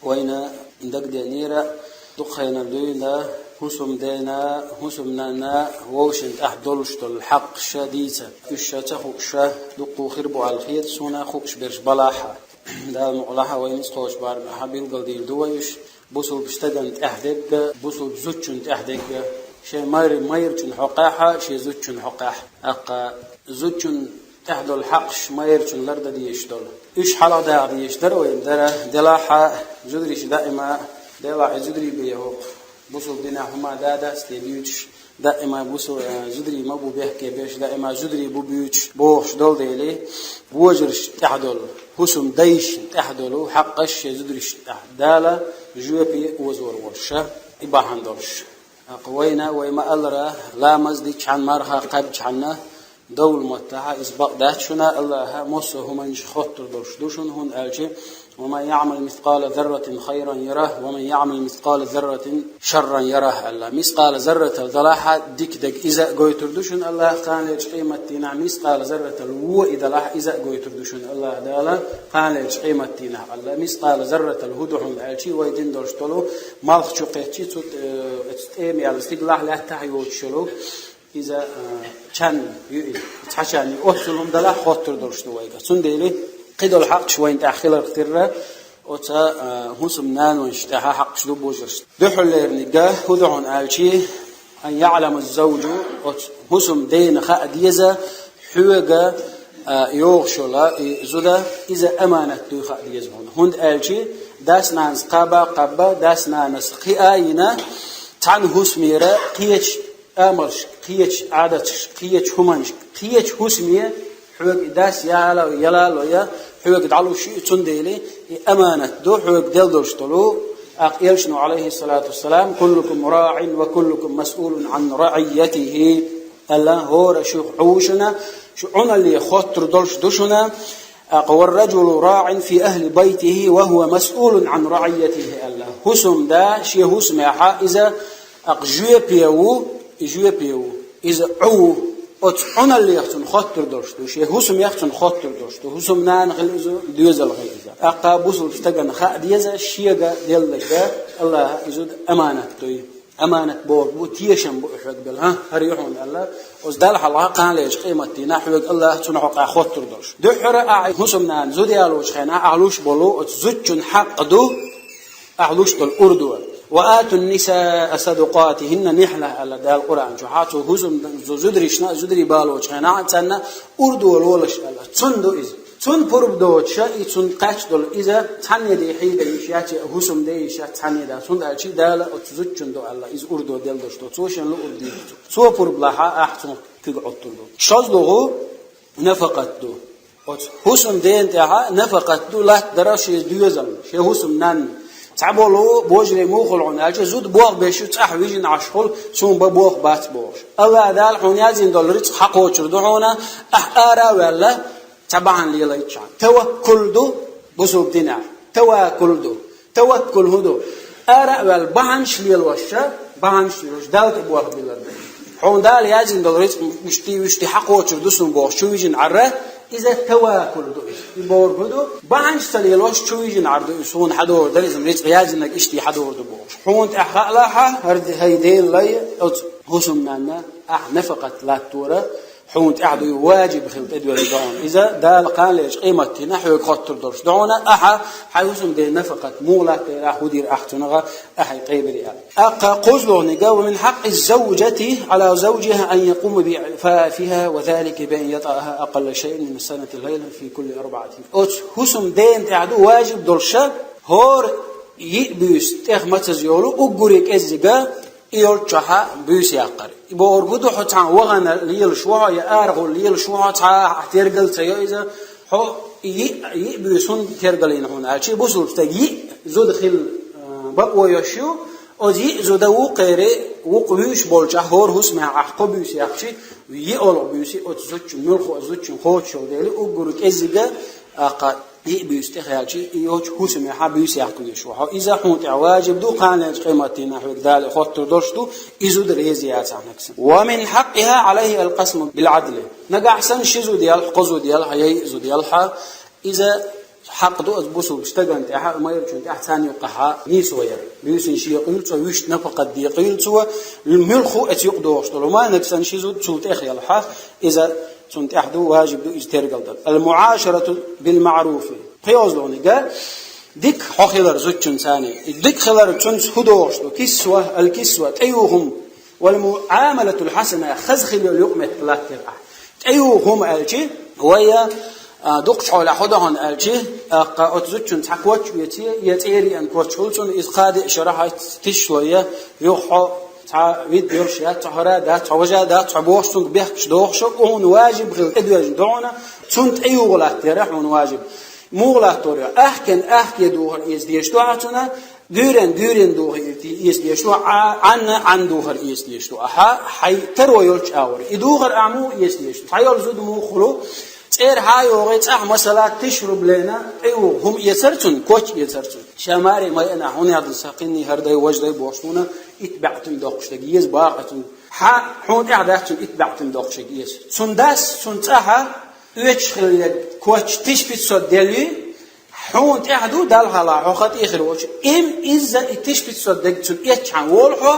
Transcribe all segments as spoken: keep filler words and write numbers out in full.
Вайна дагадеанера дукха хенар дуьйна хӀусамдена, хӀусамнанна вовшийн тӀехь долуш долу хьакъаш дийца. Уьш ша ца хууш, дуккха хир бу аьлла хета суна, хууш берш балахь а. Дала мукъалахь а, вайна иза кхочу барамехь билгалдийр ду вай уьш. Бусулба стагана тӀехь дегга, бусулба зудчунна тӀехь дегга. Шен майр-, майрачун хьокъехь а, шен зудчун хьокъехь а. ТӀаккха зудчун тӀехь долу хьакъаш майрачун лардан дезаш долу. Уьш хьалха даха дезаш дара вайна дара, делахь а зударий даима, делахь а зударий бен хӀокху бусулба динехь хӀума да дац те буьйцуш, даима бусу-, э, зударий ма бу бехке берш, даима зударий бу буьйцуш бохуш долу дела, вожаршна тӀехь долу, хӀусамдайшна тӀехь долу хьакъаш шен зударшна тӀехь Дала жоьпе озор волуш, и бахьана долуш. ТӀаккха вайна, вай ма-аллара, ламаз дичхьана, марха кхаьбчхьана, довла маттахь, иза бакъ дац шуна, Аллаха массо а хӀуманаш хоттур долуш ду шуна, хӀунда аьлча: «ومن يعمل مثقال ذرة خيرا يره ومن يعمل مثقال ذرة شرا يره», аьлла. Мискъала зарратал далахь а дика дерг иза а гойтур ду шуна Аллаха кханалерчу къематдийнахь, мискъала зарратал вон и далахь а иза а гойтур ду шуна Аллаха Дала кханалерчу къематдийнахь, аьлла. Мискъала зарратал хӀун ду хьуна аьлча, вай дина долуш долу малх чу кхеччи, цу, э, оцу тӀема яьлла стигалахь, лаьттахь йоцуш йолу иза, э, чан ю иза. Цхьа чан ю, оццул хӀума далахь хоттур долуш ду вайга. Цундела кхидолу хьакъаш вайна тӀехь хиларх терра, оцу, э, хӀусамнанойшна тӀехь хьакъаш ду божаршна. Дуьххьарлерниг хӀун ду хьуна аьлча: «أن يعلم الزوج», оцу хӀусамдена хаа деза, хьоьга, а, йогӀуш йолу и зуда, иза аманат дуй хаа деза хьуна. ХӀунда аьлча дас-нанас кхаба а кхаьбна, дас-нанас кхиа а йина, цхьана хӀусамера кхечу амалшка, кхечу Ӏадаташка, кхечу хӀуманашка, кхечу хӀусаме хьоьга и дас яла а, яла а ло я, хьоьга дӀалуш ю, цундела и аманат ду хьоьга делла долуш долу. ТӀаккха элчано, عليه الصلاة والسلام: «كلكم راع وكلكم مسؤول عن رعيته», аьлла, хӀора шух Ӏу ву шуна, шу Ӏуналле хоттур долуш ду шуна. ТӀаккха: «والرجل راع في أهل بيته وهو مسؤول عن رعيته», аьлла. ХӀусамда шен хӀусамехь иза, тӀаккха, жоьпе ву, и жоьпе ву, иза Ӏу ву. Оцу Ӏуналлех цунна хоттур долуш ду, шен хӀусамех цунна хоттур долуш ду. ХӀусамнана хила иза, доьзал хила иза. ТӀаккха бусулба стагана хаа деза, шега делларг Аллаха и зуда аманат дуй. Аманат бохург бу, тешам бу и хьоьга белла, хӀа, хӀара ю хьуна аьлла, оцу Далла хьалха кханалерчу къематдийнахь хьоьга Аллаха цунна хьокъехь хоттур долуш. Дуьххьара ахь хӀусамнана зуда ялочу хенахь ахь луш болу оцу зудчун хьакъ ду, ахь луш долу урдо. «وآتوا النساء صدقاتهن نحلة», аьлла Дала Къуръан чохь, цу хӀусам зу-, зударшна, зударий балочу хенахь царна урдо лолаш аьлла. Цунна ду иза. Цунна пурба доцуша, и цунна кхаьчна долу иза цхьанне де хьийда йиш яц, я хӀусам де йиш яц цхьанне де. ХӀунда аьлча Дала оцу зудчун ду аьлла, иза урдо делла долуш ду. Цо шен луург дийр ду. Цо пурба лахь а, ахь цунах куьг Ӏуттур ду. ШолгӀа нафакъат ду. Оцу хӀусамдена тӀехь нафакъат ду, латтадар шен доьзална, шен хӀусамнанна. Цхьаболу божарий муха хуьлу хьуна аьлча, зуда болх беш ю, цӀахь вижина Ӏаш хуьлу, суна бан болх бац бохуш. Аллаха Дала хьуна яздина долу рицкъ хьакхочур ду хьуна, ахь ара а ваьлла, цхьа бахьана лелайча. Таваккул ду бусулба динехь. Таваккул ду. Таваккул хӀун ду? Ара а ваьлла, бахьанаш лелош, бахьанаш лелош, Далла тӀе болх биллар ду. Хьуна Дала яздина долу рицкъ вуьшти, вуьшти хьакхочур ду суна бохуш, чу вижина Ӏара, иза таваккул ду иза. И бохург хӀун ду? Бахьанаш ца лелош, чу вижина Ӏар ду иза, суна хьадогӀур дара иза, рицкъ яздинарг иштта хьадогӀур ду бохуш. Хьуна тӀехь хаалахь, хӀара ди-, хӀай Делан лай, оцу хӀусамнанна ахь нафакъат латтора, хьуна тӀехь дуй, важиб хила тӀедоьлла ду хьуна. Иза Дала кханалерчу къематдийнахь хьоьга хоттур долуш ду хьуна, ахьа хьайн хӀусамдена нафакъат муха латтайра, ахь хӀун дийр ахь цунах, ахьа къебири аьлла. ТӀаккха кхузлугӀниг: «ومن حق الزوجة على زوجها أن يقوم بعفافها وذلك بأن يطأها أقل شيء من السنة ليلة في كل أربعة». Оцу хӀусамдена тӀехь ду важиб долуша, хӀора йиъ буьйса тӀех мацаза йолу уггаре кӀеззига и йолччохьа буьйса яккхар. И бохург хӀун ду, хьо цхьана вахана лелаш ву хьо, я арахула лелаш ву хьо, цхьа а ахь тергал ца йо иза, хьо йиъ, йиъ буьйса хӀунда тергалйина хьуна аьлча, бусулба стаг йиъ зуда хила, а, бакъо йолуш ю, оцу йиъ зуда вукхере, вукху вуьйш болчохь, хӀора хӀусамехь ахь кхо буьйса яьккхича, йиъолгӀа буьйса оцу зудчун, муьлхха а зудчун кхочуш йолу дела, уггар кӀеззига, а, кха, йиъ буьйса тӀехаьлча, и йолчу хӀусамехьа буьйса яккха везаш ву хьо. Иза хьуна тӀехь важиб ду, кханалерчу къематдийнахь хьоьга Дала хоттур долуш ду, и зуда реза яцахь нагахь санна. «ومن حقها عليه القسم بالعدل». Нагахь санна ши зуда ялахь, кхо зуда ялахь, я йиъ зуда ялахь, иза хьакъ ду оцу бусулба стагана тӀехьа, майрачун тӀехьа царна юккъехьа нийсо яр. Буьйсанна шен къуьйлу цо, вуьшта напакъат ден къуьйлу цо, муьлхха а оцу юкъа догӀуш долу. Ма нагахь санна ши зуда цул тӀехь ялахь, иза цунна тӀехь ду, важиб ду иза тергал дан. Ал-муӀашарату бил-маъруфи. КхидӀа йолчунга дика хьо хилар зудчунца. И дика хилар цунца хӀун догӀуш ду? Кисва, ал-кисва, тӀеюху хӀума. Вал-муӀамалатул хьасана, хаза хила йолу юкъаметтиг латтар ахь. ТӀеюху хӀума аьлчи, вай, а, дукхачу хьолехь хӀун ду хьуна аьлчи, тӀаккха оцу зудчунна цхьа коч а оьций, я цӀера еана коч хуьлу цунна, иза кхаа-деа шарахь тишло, я юха хьо цхьа вид йолуш яц, цхьа хӀара дац, цхьа важа дац, цхьа бохуш цуьнга бехкаш дохуш, хьуна важиб хила тӀедоьжна ду хьуна, цунна тӀеюха латтар хьуна важиб. Муха латтор ю? Аьхкенна аьхке духар эца дезаш ду ахь цунна, гуьйренна гуьйренна духар эца дезаш ду, Ӏа-, Ӏанна Ӏан духар эца дезаш ду ахьа, хьайн таро йолчу агӀор. И духар ахь муха эца дезаш ду? Цхьа йолу зуда муха хуьлу, цӀера хьа а йогӀий, цӀахь, масала, тиша рублена тӀеюху хӀума эцара цунна, коч эцара цунна. Ша маре ма яна, хьуна яздина сан кхин а хӀара дай, важа дай бохуш, хьуна итт бӀе тӀем доккхуш дерг еза боху цунна. Хьа, хьуна тӀехь дац цунна итт бӀе тӀем доккхуш дерг эца. Цунна дас, цунна цӀахьа оьцуш хилла коч тиша пятьсот делли, хьуна тӀехь ду, Далла хьалха хьо хан тӀе хир волчу. Им изза и тиша пятьсот дерг цунна эцчахьана волу хьо,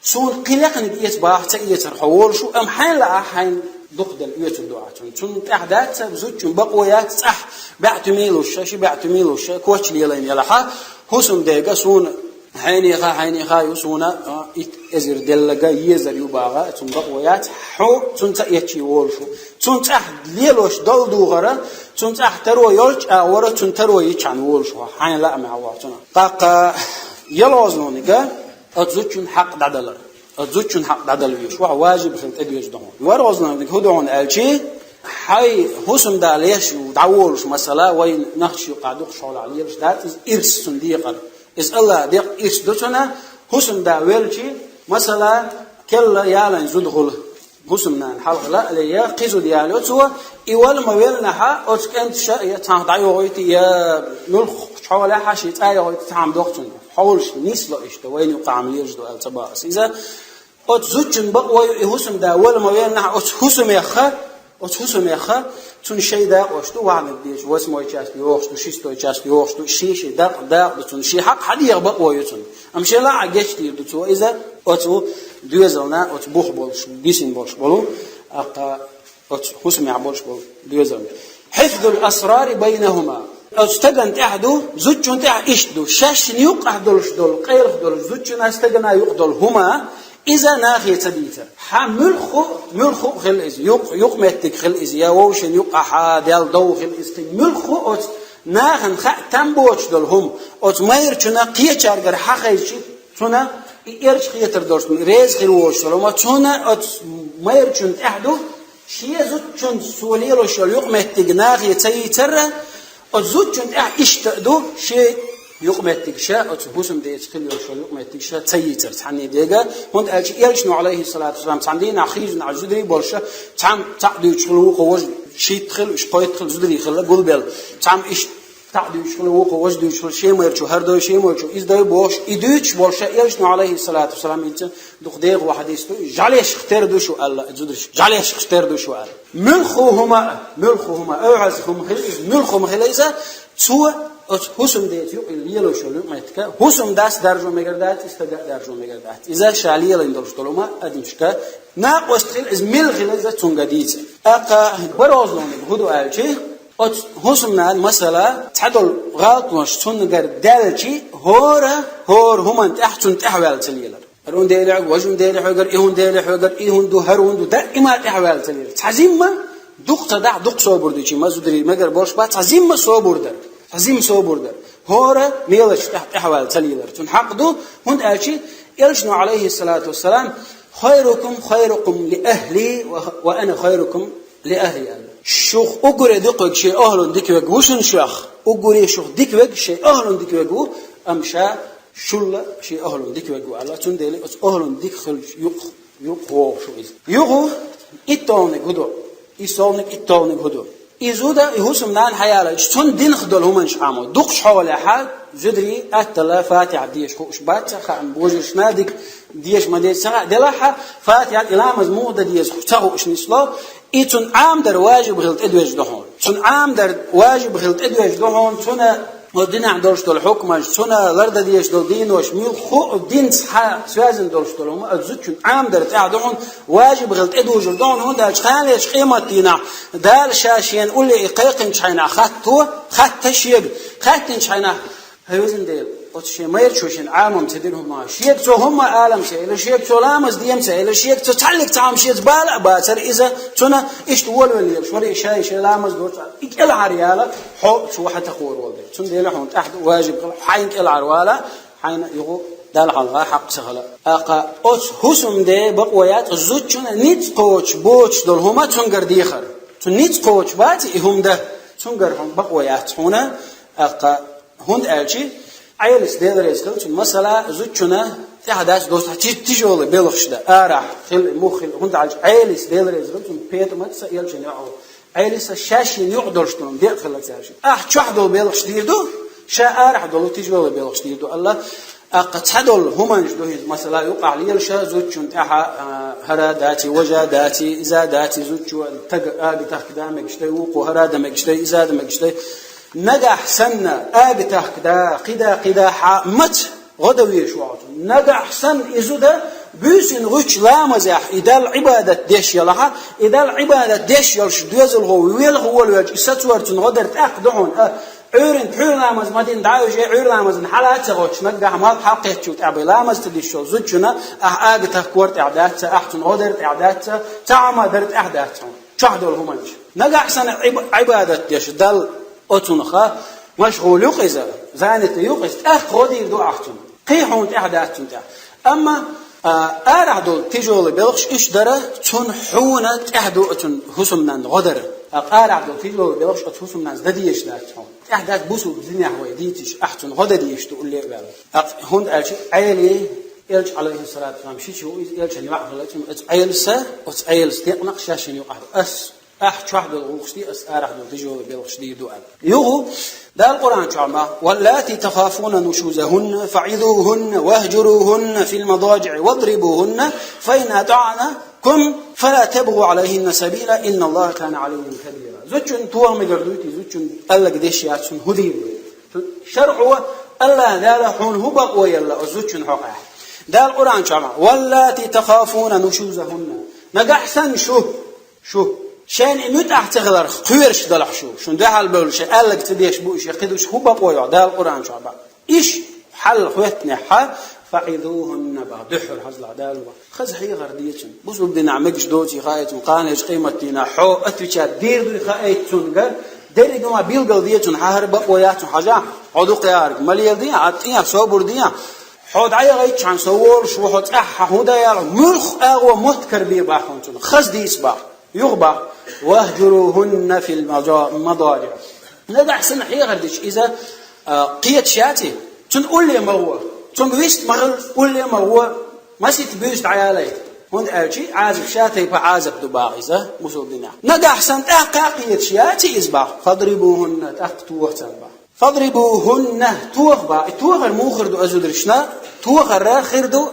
суна кхин лекханиг эца боху ца эцара хьо волуш ву, амма хьайна лаахь, хьайна дукха делла оьцур ду ахь цунна. Цунна тӀехь дац ца, зудчун бакъо яц, цӀахь бӀе тӀемий луш, ши бӀе тӀемий луш, коч лелайна ялахьа, хӀусамдега суна хьенеха, хьенеха ю суна, а, итт эзар делларг езар ю боху, цунна бакъо яц, хьо цунна ца эцчий волуш ву. Цунна цӀахь лелош долу духара, цунна цӀахь таро йолчу агӀора, цунна таро йичхьана волуш ву, хьайна лаамехь ву цунна. ТӀаккха ялхолгӀаниг оцу зудчун хьакъ дӀадалар. Оцу зудчун хьакъ дӀадала везаш ву, важиб хила тӀедоьжна ду хьуна. ВорхӀолгӀаниг хӀун ду хьуна аьлчи, хьайн хӀусамда леш дӀаволуш, масала, вайн нахча юкъахь дукхачу хьолехь лелаш дац иза, ирс цунна декъар. Иза АллахӀа декъна ирс ду цунна, хӀусамда велчи, масала, керла ялайн зуда хуьлу. ХӀусамнана хьалха лаале, я кхин зуда ялайо цо, и вала ма веллинехь, оцу кӀенташа я цхьанхьа дӀайохуьйту, я муьлххачу хьолехь шен цӀа йохуьйту, цхьаъ ма доккху цунна. Хьолаш нисло иштта, вайна юкъахь-м лелаш ду аьлла ца боху ас иза. Оцу зудчун бакъо ю и хӀусамда вала ма веллинехь, оцу хӀусамехха, оцу хӀусамехха, цунна шайн дакъош ду, вахьаниг дезаш, восьмой часть йохуш ду, шестой часть йохуш ду, шен-шен дакъа, дакъа ду цунна, шен хьакъ хьадеха бакъо ю цунна. Амма шен лаахь гечдийр ду цо иза, оцу доьзална, оцу бух болуш, бисина болуш болу, тӀаккха оцу хӀусамехь болуш болу доьзална. Хьифзул асрари байнахума. Оцу стагана тӀехь ду, зудчун тӀехь иштта ду. Шаьшшинна юккъехь долуш долу, къайлаха долуш, зудчунна, стагана юкъа долу хӀума, иза нахе ца дийцар. Хьан муьлхха, муьлхха а хила иза, юкъ-, юкъаметтиг хила иза, я вовшийн юкъахьа, дел дов хила иза, кхин муьлхха оцу нахана хаа там боцуш долу хӀума, оцу майрачунна кхечаьргара хьахайчи, цунна и эрча хетар долуш, реза хир воцуш долу хӀума, цунна оцу майрачун тӀехь ду, шен зудчун цо лелош йолу юкъаметтиг нахе ца йийцар, оцу зудчун тӀехь иштта а ду, шен юкъаметтиг ша, оцу хӀусамдеца хила йолуш йолу юкъаметтиг ша ца йийцар цхьанне дега, хӀунда аьлча Элчано, алейхиссалату вассалам, цхьана дийнахь хезна Ӏаш зударий болуш, цхьамма цхьаъ дуьйцуш хила вукхо важа, шийтта хила, уьш кхойтта хила зударий хила гулбелла, цхьамма иштта цхьаъ дуьйцуш хила, вукхо важа дуьйцуш хила, шен майрачо хӀара дой, шен майрачо иза дой бохуш, и дуьйцуш болуш, Элчано, алейхиссалату вассалам, иза дукха дехха хьадис ду, жӀалешха тера ду шу аьлла, зударий, жӀалешха тера ду шу аьлла. Муьлхха хӀума, муьлхха хӀума, оьгӀаз хӀума хила иза, муьлхха хӀума хила иза, цо оцу хӀусамдеца юкъа лелош йолу юкъаметтиг, хӀусамдас даржо мегар дац, и стага а даржо мегар дац. Иза ша лелийна долуш долу хӀума адамашка накъост хила иза, мила хила иза цуьнга дийца. ТӀаккха ворхӀолгӀаниг хӀун ду аьлчи, оцу хӀусамнана, масала, цхьадолу гӀалатош цуьнгара даьлчи, хӀора, хӀора хӀуманна тӀехь цунна тӀаьхьаваьлла ца лелар. ХӀара хӀун дели хьоьгу, важа хӀун дели хьоьгара, и хӀун дели хьоьгара, и хӀун ду, хӀара хӀун ду, даима тӀаьхьаваьлла ца лелар. Цхьа зимма, дукха ца дахь, дукха собар ду, чу ма зударий мегар болуш бац, цхьа зимма собар дар. Цхьа зимма собар дар. ХӀора мелачу тӀехь тӀаьхьаваьлла ца лелар. Цунна хьакъ ду, хӀунда аьлчи Элчано, алейхиссалату вассалам, «Хайрукум хайрукум ли ахли ва, ва ана хайрукум ли ахли», аьлла. Шух уггаре дика верг шен охӀлун дика верг ву шуна шух. Уггаре шух дика верг шен охӀлун дика верг ву, амма ша шул а шен охӀлун дика верг ву аьлла. Цундела оцу охӀлун дика хилча юкъ, юкъ вогӀуш ву иза. Юха итталгӀаниг хӀун ду? ИтталгӀаниг, итталгӀаниг хӀун ду? И зуда, и хӀусамнана хьаялайча, цунна динах долу хӀуманаш Ӏамо. Дукхачу хьолехьа, Зударий аттала Фатихьа деша хууш бац, ца хаам, божаршна дика деша ма деза, ца хаа делахьа, Фатихьа и ламаз муха дан деза ца хууш нисло, и цунна Ӏамадар важиб хила тӀедоьжна ду хьуна. Цунна Ӏамадар важиб хила тӀедоьжна ду хьуна, цунна оцу динехь долуш долу хьукмаш, цунна лардан дезаш долу дийнош, муьлхха а динца хьа связан долуш долу хӀума, оцу зудчунна Ӏамадар тӀехь ду хьуна, важиб хила тӀедужур ду хьуна, хӀунда аьлча кхана лечу къематдийнахь Дала ша шена улле и кхайкхинчу хьайнахь хатто, хатта шега, хаьттинчу хьайнахь, хьай везан Дела, оцу шен майрачо шена Ӏамам ца дира хӀума, шега цо хӀумма алам ца элира, шега цо ламаз дема ца элира, шега цо цхьаллиг цхьа хӀума шеца бала а бацара иза, цунна иштта волавелла лелаш вара, и шай, шай ламаз доцу, и кӀелхьара яла, хьо цо хьан тахор волу дела. Цундела хьуна тӀехь ду важиб хила, хьайна кӀелхьара вала, хьайна юху Далла хьалха хьакъ ца хила. ТӀаккха оцу хӀусамде бакъо яц, зудчунна ницкъ кхочуш боцуш долу хӀума цуьнгара дехар. Цу ницкъ кхочуш бац и хӀума дан, цуьнгара хьуна бакъо яц хьуна, тӀаккха хӀунда аьлча, Ӏелас Дела реза хила цунна, масала, зудчунна тӀехь дац доцу хьан чи-, тяжёлый белхаш дан, арахь хила, мух хила, хӀунда аьлча Ӏелас Дела реза хила цунна, ПетӀамат сан элчан йоӀ ву. Ӏелас шаьш шена юкъа долуш долу декъа хила цаьршина. Ахь чохь долу белхаш дийр ду, ша арахь долу тяжёлый белхаш дийр ду аьлла, тӀаккха цхьа долу хӀуманаш ду хӀинца, масала, юкъахь лелаш зудчунна тӀехь, а, хӀара даций, важа даций, иза даций, зудчо тага ага тахка да мегаш дай, вукхо хӀара да мегаш дай, иза да мегаш дай. Нагахь санна ага тахка да, кхида, кхида хьа маца гӀо дан везаш ву хьо. Нагахь санна и зуда буьйсанна гӀуьттуш ламазехь и Далла Ӏибадат деш ялахьа, и Далла Ӏибадат деш йолуш доьзалхо велха волавелча, и сацор цунна гӀо дар тӀаккха ду хьуна. А, Ӏуьйранна пхьуьйра ламаз ма дина дӀа а вижий, Ӏуьйра ламазна хьала а ца гӀоттуш, нагахь малх хьалакхеттачул тӀаьхьа бен ламаз ца деш йолу зудчунна ахь ага тахка вар тӀехь дац, ахь цунна гӀо дар тӀехь дац, цхьа хӀума дар тӀехь дац хьуна. Чохь долу хӀуманаш. Нагахь санна Ӏиб-, Ӏибадат деш Далла оцунах машгӀул ю-кх иза, занят ю-кх иза, тӀаккха гӀо дийр ду ахь цунна. Кхин хьуна тӀехь дац цунна тӀехь. Амма, а, арахь долу тяжёлый белхаш иштта дара, цунна хьуна тӀехь ду оцунна хӀусамнанна гӀо дара. ТӀаккха арахь долу тяжёлый белхаш оцу хӀусамнанца дан дезаш дац хьуна. ТӀехь дац бусулба динехь вай дийцича, ахь цунна гӀо дан дезаш ду улле а ваьлла. ТӀаккха хӀунда аьлча Ӏели, элча, Ӏалайхиссалату вассалам, ши чу ву иза, элчан йоӀ хилла, цунна оцу Ӏелас, оцу Ӏелас декънакъ шаьш шена юкъахь ду. Ас Ахь чохь долу гӀуллакхаш дий, ас арахь долу тяжёлый белхаш дий ду аьлла. Юху, Дала Къуръан чохь ма: «واللاتي تخافون نشوزهن فعظوهن واهجروهن في المضاجع واضربوهن فإن أطعنكم فلا تبغوا عليهن سبيلا إن الله كان عليا كبيرا». Зудчун тоха мегар дуй те, зудчун аллаг деш яц, цунна хӀу дийр ду? ШарӀо, АллахӀ Дала хьуна хӀу бакъо елла оцу зудчун хьокъехь? Дала Къуръан чохь ма: «واللاتي تخافون نشوزهن». Нагахь санна шу Шу. Шайна и муьтӀахь ца хиларх кхоьруш далахь шу. Шун дуьхьал бевлла шайн аьлларг ца деш бу уьш, я кхидуш хӀун бакъо йо, Дала Къуръан чохь баха. Иш хьал хоьттинехь, фаӀизухӀунна баха, дуьххьара хьажалахь Дала баха. Хаза хьехар де цунна. Бусулба динехь мегаш доций хаьий цунна, кхана еш къематдийнахь хьо отвечать дийр дуй хаьий цунга, дерриге ма билгал де цунна, хьан хӀара бакъо яц цунна хьажахь, хьо дукха яхарг ма леладе, Ӏад тӀе, собар де. Хьо дӀаяхийтчхьана со волуш ву, хьо цӀахь хьан хӀун дан ял, муьлхха агӀо мотт карабе баха хьуна цунна. Хаза дийца баха. Юха баха: «واهجروهن في المضاجع». Нагахь санна хьехар дича иза, а, кхеташ яций? Цунна улле ма гӀо. Цунга вист ма хила, улле ма гӀо. Масийтта буьйса дӀаялай. ХӀунда аьлча Ӏазап ша тайпа Ӏазап ду баха иза, бусулба динехь. Нагахь санна тӀаккха а кхеташ яций иза баха? «فاضربوهن», тӀаккха тоха царна баха. «فاضربوهن», тоха баха. И тохар муха хир ду, ас зударшна? Тохар хир ду,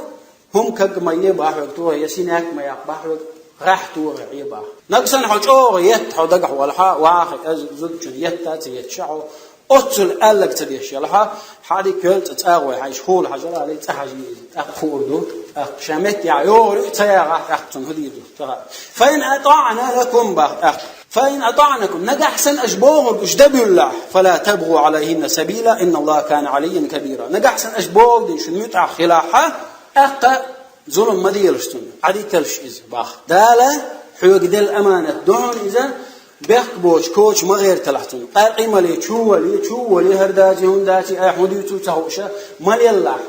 хӀума каг ма е баха хьоьга тоха, я синяк ма яккха баха хьоьга, гӀахь тоха Ӏе баха. Нагахь санна хьо чӀогӀа етта, хьо дагахь валахь, ваха, ас зудчун етта ца етташ хьо, оццул аьлларг ца деш ялахь, хьан дика йолу цӀа цӀагӀа вай хьайша хӀула хьажара, алий цӀа хьажий иза, тӀаккха хуур ду, тӀаккха ша меттехь йогӀур ю, ца ягӀахь, тӀаккха цунна хӀу дийр ду? Ца хаьа. «فإن أطعنكم», баха тӀаккха. «فإن أطعنكم», нагахь санна аша бохург уьш дан буьллахь, «فلا تبغوا عليهن سبيلا إن الله كان عليا كبيرا». Нагахь санна аша бохург дина шуна муьтӀахь хилахь, тӀаккха зулам ма делаш цунна. Ӏадиталаш иза, баха. Дала хьоьга делла аманат ду хьуна иза, бехк боцу коча ма гӀерталахь цунна. Къаьркъа ма ле, чу вале, чу вале, хӀара даций, хӀун даций, айхьа хӀун дуьйцу ца хууша, ма леллахь.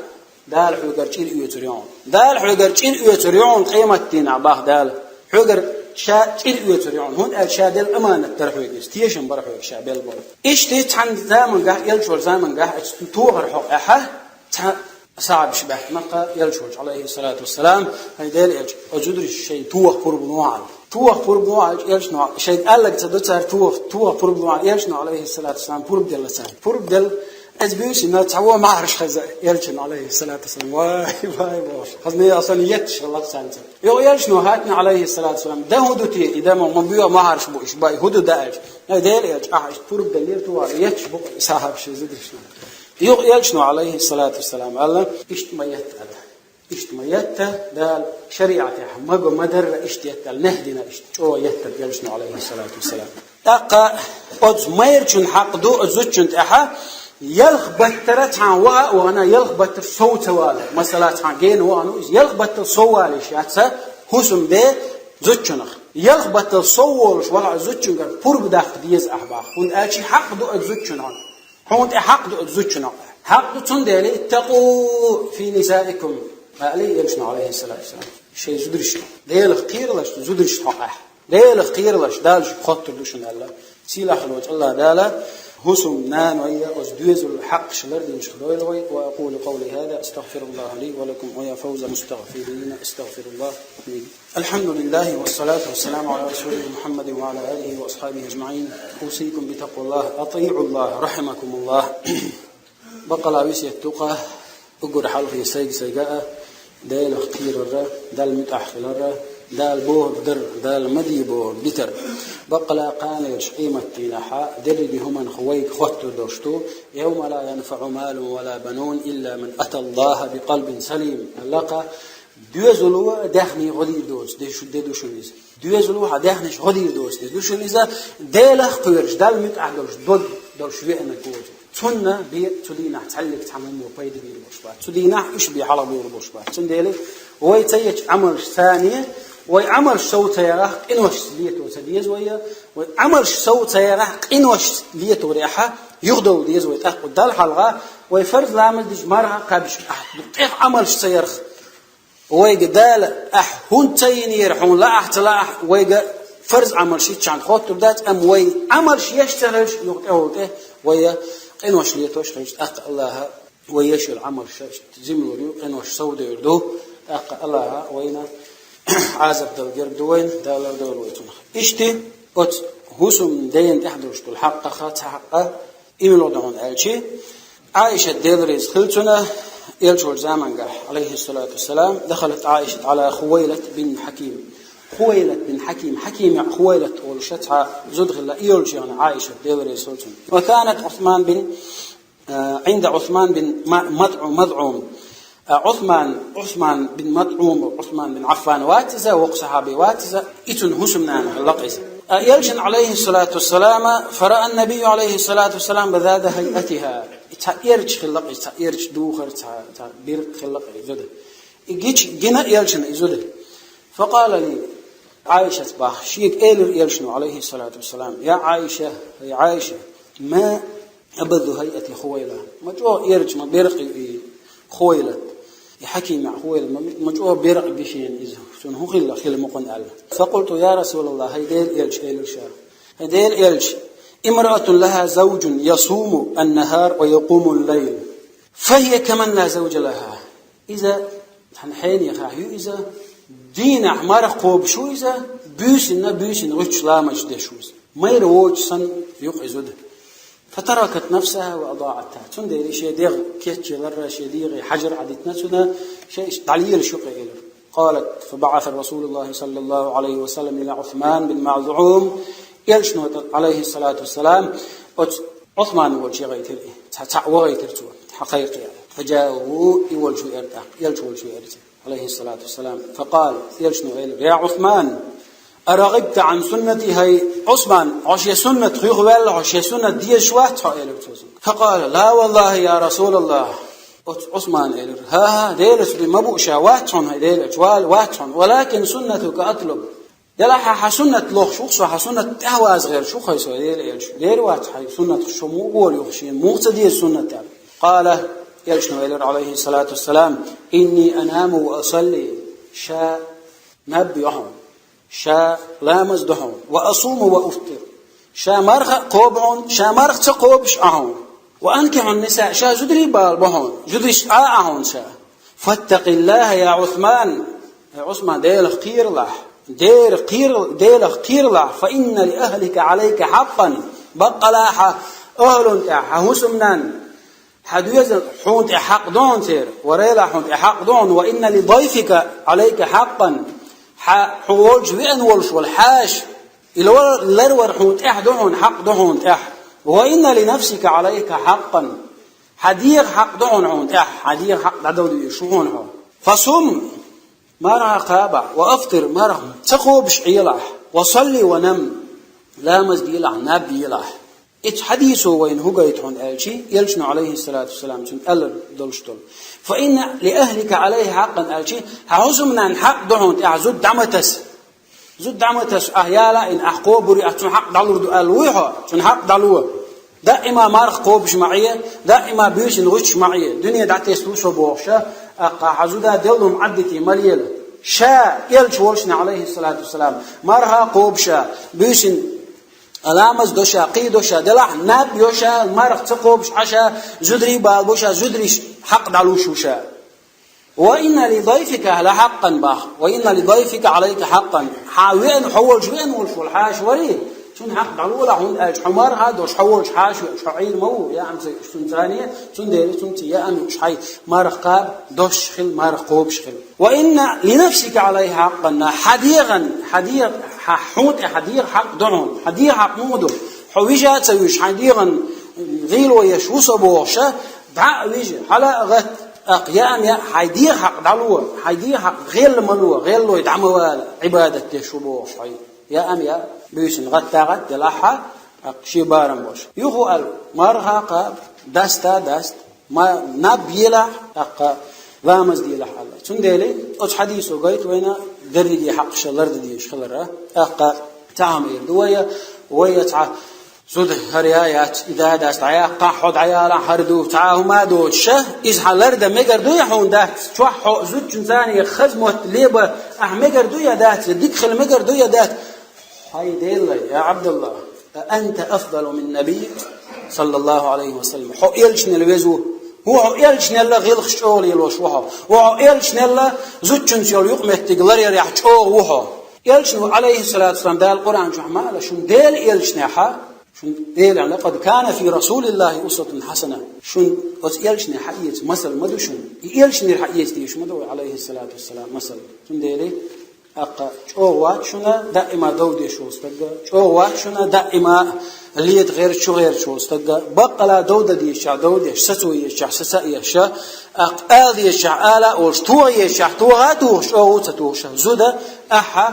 Дала хьоьгара чӀир оьцур ю хьуна. Дала хьоьгара чӀир оьцур ю хьуна къематдийнахь, баха Дала. Хьоьгара ша чӀир оьцур ю хьуна, хӀунда аьлча ша делла аманат дара хьоьга иза, тешам бара хьоьга ша белла болу. Иштта цхьана замангахь, элча волчу замангахь, оцу тохар хьокъехь цхьа асхьабаш баьхкина-кх элча волчу, Ӏалайхиссалату вассалам: «ХӀай Делан элча, оцу зударша шайна тоха пурба лохьа», аьлла. «Тоха пурба лохьа», аьлча, элчано, шайга аьлларг ца до цара тоха, «тоха пурба лохьа», аьлла, элчано, Ӏалайхиссалату вассалам, пурба делла царна. Пурба делла, Аз буьйсина цхьа вон махьарш хеза элчан, алейхиссалату вассалам. Вай, вай, бохуш. Хазна я асан етташ хилла цаьнца. Йо элчано хаттина, алейхиссалату вассалам, да хӀун ду те, и да ма, ма буьйо махьарш бу, иш бай, хӀун ду да аьлча. Ай, Дела элча, ахьа, иш пурба даллера ту вала, етташ бу, сахьабаш зударшна. Йо элчано, алейхиссалату вассалам, аьлла, иштта ма етта аьлла. Иштта ма етта, Дала шариӀатехь мага ма дарра иштта етта, нехь дина иштта, чӀогӀа еттар элчано, алейхиссалату вассалам. ТӀаккха оцу майрачун хьакъ ду оцу зудчун тӀехьа, ялх баттара цхьана ваха а вахана, ялх баттара сов ца вала. Масала, цхьана гена вахана ву иза, ялх баттара сов валийша яц хӀусамде зудчунах. Ялх баттара сов волуш вахана зудчунгара пурба даккха деза ахьа баха, хӀунда аьлча хьакъ ду оцу зудчунах. Хьуна тӀе хьакъ ду оцу зудчунах. Хьакъ ду цундела, «اتقوا في نسائكم», аьлла элчано, алейхиссалату вассалам. Шайн зударшна. Делах кхералаш, зударшна хьокъехь. Делах кхералаш, Дала шуьга хоттур ду шуна аьлла. Сийлахь волчу АллахӀ Дала хӀусамнаной оцу доьзалан хьакъаш лардинчух дойла вай. وأقول قولي هذا، أستغفر الله لي ولكم، ويا فوز المستغفرين، أستغفر الله. آمين. الحمد لله والصلاة والسلام على رسوله محمد وعلى آله وأصحابه أجمعين. أوصيكم بتقوى الله. أطيعوا الله رحمكم الله. Баккъала весет ду-кх уггар хьалхе сайга-сайга а, Делах кхерарра, Далла муьтӀахь хиларра, Дала бохург дарра, Дала ма де бохург дитарра. Баккъала кханалерчу къематдийнахьа дерриге хӀуманах вайга хоттур долуш ду: «يوم لا ينفع مال ولا بنون إلا من أتى الله بقلب سليم». Лакха доьзало а, даьхни гӀо дийр доцу де шу-, де ду шуна иза. Доьзало а, даьхнаш гӀо дийр доцу де ду шуна иза, Делах кхоьруш, Далла муьтӀахь долуш, дог долуш веанарг воцург. Цунна бен цу дийнахь цхьаьллиг цхьа хӀумма пайда бийр болуш бац. Цу дийнахь уьш бен хьалха бийр болуш бац. Цундела вай ца ечу Ӏамалш санна, вай Ӏамалш сов ца ярах, къиношца лето ца деза вай, вай Ӏамалш сов ца ярах, къиношца летор яхьа, юхадовла деза вай тӀаккха Далла хьалха, вай фарз ламаз дича марха кхаьбча, ахь тӀех Ӏамалш ца ярах. Вайга Дала, ахь хӀунда ца йинера, хьуна лаахь а, ца лаахь а, вайга фарз Ӏамалш йиччахьана хоттур дац, амма вай Ӏамалш еш ца хилча, юха тӀехула тӀе вай къинош летош хилча, тӀаккха АллахӀа вай еш йолу Ӏамалш зималур ю, къинош совдевр ду, тӀаккха АллахӀа вайна Ӏазап дала герга ду вайна, Дала лардойла вай цунах. Иштта оцу хӀусамдена тӀехь долуш долу хьакъах цхьа хьакъ а, и мила ду хьуна аьлча, Ӏайшат, Дела реза хила цунна, элча волчу замангахь, алейхиссалату вассалам, دخلت عائشة على خويلد بن حكيم. Хувайлад бин Хьаким, Хьаким яӀ Хувайлад олуш цхьа зуда хилла, и йолчу яхана Ӏайшат, Дела реза хила цунна. وكانت عثمان بن، а, عند عثمان بن م-، مطع-، مظعون. А, Ӏусман, Ӏусман бин МатӀӀум, Ӏусман бин Ӏаффан вац иза, вокху сахьаби вац иза, и цуьнан хӀусамнана хилла-кх иза. А, элчана, алейхиссалату вассалам, فرأى النبي عليه الصلاة والسلام بذات هيئتها. И цхьа эрча хилла-кх иза, цхьа эрча духар, цхьа, цхьа биркъ хилла-кх иза зуда. И гича, гина элчана и зуда. فقال لي, Ӏайшас боху, шега элира элчано, алейхиссалату вассалам: «Я Ӏайша, хӀай Ӏайша, ма أبذ هيئة خويلد». Ма чӀогӀа эрча, ма беркъа ю и Хувайлад. И Хьаким яӀ Хувайлад, ма, ма чӀогӀа беркъа бу шена иза. Цунна хӀун хилла, хила мукъана аьлла. فقلت: يا رسول الله, хӀай Делан элча, элира ша. ХӀай Делан элча, امرأة لها زوج يصوم النهار ويقوم الليل، فهي كمن لا زوج لها. Иза цхьана хьенехахь ю иза, дийнахь марха кхобуш ву иза, буьйсанна, буьйсанна гӀуьттуш ламазаш деш ву иза. Майра воцуш санна ю-кх и зуда. فتركت نفسها وأضاعتها. Цундела шен дегӀ кечъяларра, шен дегӀе хьажар Ӏадитина цуьнан, шен иштта дӀалелаш ю-кх и элира. قالت: فبعث رسول الله صلى الله عليه وسلم إلى عثمان بن مظعون. Элчано, алейхиссалату вассалам, оцу Ӏусман волчу яхийтира и. Цхьа цхьаъ вахийтира цо, хьан кхайкхий. فجاءه, и волчу веара тӀаккха, элча волчу веара иза, алейхиссалату вассалам. فقال, элчано элира: يا عثمان، أرغبت عن سنتي, хӀай Ӏусман, хьо шен суннатах юхаваьлла, хьо шен суннат дезаш вац хьо, элира цо цуьнга. فقال: لا والله يا رسول الله. Оцу Ӏусмана элира: хӀан-хӀа, Делаца бен ма бу ша, вац хьуна, хӀай Делан элча, вала, вац хьуна, ولكن سنتك أطلب. Делахь, хьан суннат лохуш ву-кх со, хьан суннат тӀаьхьаваза гӀерташ ву-кх хьо со, Делан элча. Дера вац хьайн суннатах, шо муха гӀоле юхуш, шена муха ца деза суннат аьлла. قال, элчано элира, алейхиссалату вассалам: إني أنام وأصلي. Ша наб йо хьуна, ша ламаз до хьуна, وأصوم وأفطر. Ша марха а кхобу хьуна, ша марха ца кхобуш Ӏа хьуна. وأنكح النساء, ша зударий балабо хьуна, зударий Ӏа а Ӏа хьуна ша. فاتق الله يا عثمان. Ай Ӏусман, Делах кхералахь, Дера кхера-, Делах кхералахь, فإن لأهلك عليك حقا. Баккъала хьан охӀлун тӀехь, хьан хӀусамнанна Хьан доьзалан хьуна тӀехь хьакъ ду хьуна церан, ва райла хьуна тӀехь хьакъ ду хьуна, ва инна ли дайфика Ӏалайка хьакъан, хьа, хьо волчу веана волуш волу хьаша, и лар-, ларвар хьуна тӀехь ду хьуна, хьакъ ду хьуна тӀехь, ва инна ли нафсика Ӏалайка хьакъан, хьан дегӀан хьакъ ду хьуна хьуна тӀехь, хьан дегӀан хьакъ дӀадовла везаш ву хьуна хьо. Фасум, марха кхаба, ва афтир, марха ца кхобуш Ӏелахь, ва салли ва нам, ламаз делахь, наб елахь. Ицу хьадисо вайна хӀун гайта хьуна аьлчи, элчано, Ӏалайхиссалату вассалам, цуьнга аьлла долуш долу: «Фа инна ли ахлика Ӏалайхи хьакъан», аьлчи, хьан хӀусамнанна хьакъ ду хьуна тӀехь зуда дӀа ма таса. Зуда дӀа ма таса, ахь яла а йина, ахь кхобур ю, ахь цунна хьакъ дӀалур ду аьлла вуй хьо, цунна хьакъ дӀало. Даима марха кхобуш ма Ӏе, даима буьйсанна гӀуьттуш ма Ӏе, дуьне дӀатесна ву со бохуш, тӀаккха хьан зуда деллум Ӏаддите ма лела. Ша, элча волчунна, Ӏалайхиссалату вассалам, марха кхобуша, буьйсанна ламаз доша, кхин доша делахь, наб йоша, марха ца кхобуш Ӏаша, зударий бала боша, зударий хьакъ дӀалуш вуша. «Ва инна ли дайфика ла хьакъан», бах. «Ва инна ли дайфика Ӏалайка хьакъан». Хьан веана, хьо волчу веана волуш волу хьаша вари, цунна хьакъ дӀалолахь, хӀунда аьлча хьо марха а дош, хьо волчу хьаша веана, хьо Ӏийр ма ву, яам ца юуш цуьнан царне, цундела цунца яам юуш хьайн марха кхаба, дош хила, марха кхобуш хила. «Ва инна ли нафсика Ӏалайхи хьакъан», хьан дегӀан, хьан дегӀан, хьан хьуна тӀе хьан дегӀан хьакъ ду хьуна, хьан дегӀан хьакъ муха ду? Хьо вижа а ца вуьйш, хьайн дегӀан гӀийло еш ву со бохуш, дӀа а вижа, хьала а гӀатта, тӀаккха яам яа, хьайн дегӀан хьакъ дӀало, хьайн дегӀан хьакъ гӀелла ма ло, гӀеллой дӀа ма вала, Ӏибадат деш ву бохуш хьо. Яам яа, буьйсанна гӀатта а гӀатта делахь, тӀаккха шен барам болуш. Юха аьлла, марха кхаба, даста а даста, ма-, наб елахь, тӀаккха ламаз делахь аьлла. Цундела оцу хьадисо гайта вайна дерриге хьакъаша лардан дезаш хилар, тӀаккха цхьа хӀума эр ду вай, вай цхьа зуда хӀара я яц, и да дац, дӀаяккха хьо, дӀаяла хӀара ду, цхьа а хӀума а доцуша, иза хьан лардан мегар ду я хьуна дац, чохь хьо зудчун царна хаза мотт леба ахь мегар ду я дац, я дика хила мегар ду я дац? Хьай Делла, я Ӏабдалла, а анта афдалу мин наби, саллаллаху Ӏалайхи ва саллам. Хьо элчанел веза ву. ХӀун хьо элчанелла гӀиллакхаш чӀогӀа лелош ву хьо. ХӀун хьо элчанелла зудчунца йолу юкъаметтиг ларъярехь чӀогӀа ву хьо. Элчано, Ӏалайхиссалату вассалам, Дала Къуръан чохь ма аьлла, шун Делан элчанехьа, шун Делан, «Лакъад кана фи Расулиллахи усватун хьасана». Шун оцу элчанера хьаэца масал ма ду шуна. И элчанера хьаэца дезаш ма ду вай, Ӏалайхиссалату вассалам, масал. Цундела, тӀаккха чӀогӀа вац шуна даима дов деш волу стаг, чӀогӀа вац шуна даима леда гӀерташ, чу гӀерташ волу стаг, баккъала дов дан дезачохь дов деш, сацо езачохь саца а еш, тӀаккха ала дезачохь ала а олуш, тоха езачохь тоха а тухуш, чӀогӀа а ца тухуш. Зуда ахьа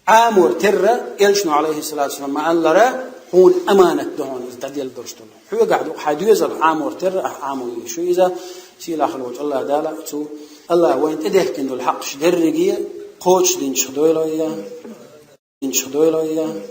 Ӏамор терра, элчано, Ӏалайхиссалату вассалам, ма-аллара, хьуна аманат ду хьуна иза дӀаделла долуш долу. Хьоьгахь ду хьайн доьзал Ӏамор терра, ахьа Ӏамо йиш ю иза, сийлахь волчу АллахӀ Дала цу, АллахӀа вайна тӀедехкина долу хьакъаш дерриге кхочушдинчух дойла вай, динчух дойла вай.